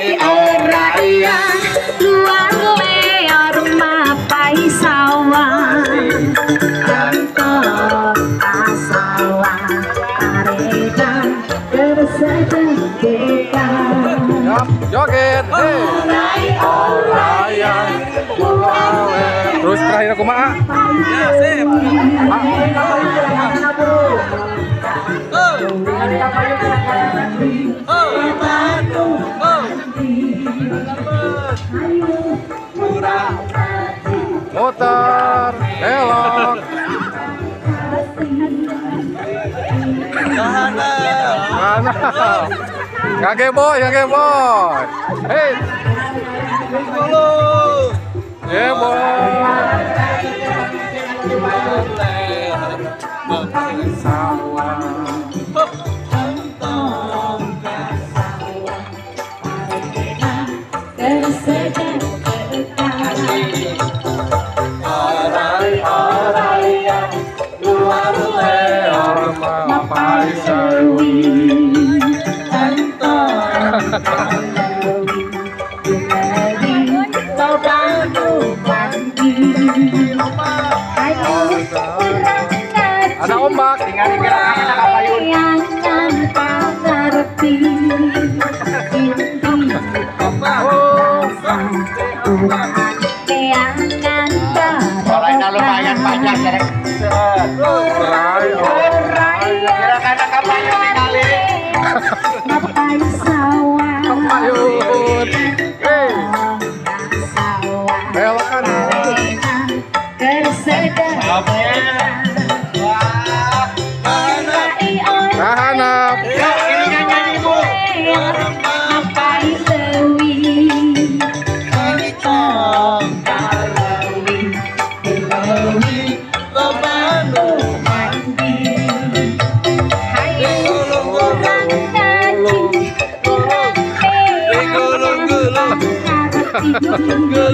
Orai luar leor mapai sawah entong sawah arenan tersedekah. Joget. Hey. Orai terus terakhir aku mah. Ya, sip. Muter, belok. Mana? Kakek boy, kakek boy. Hey. Yeah boy. Sawah. Ada ombak. Lumayan panjang Belok kanan. Tahanap.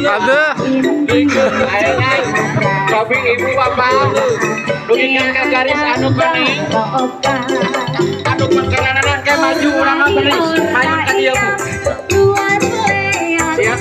Ada. Kopi ibu bapak, dugikan ka garis anu kuning, anu perjalanan ke maju urang garis, maju ka dieu Bu. Siap.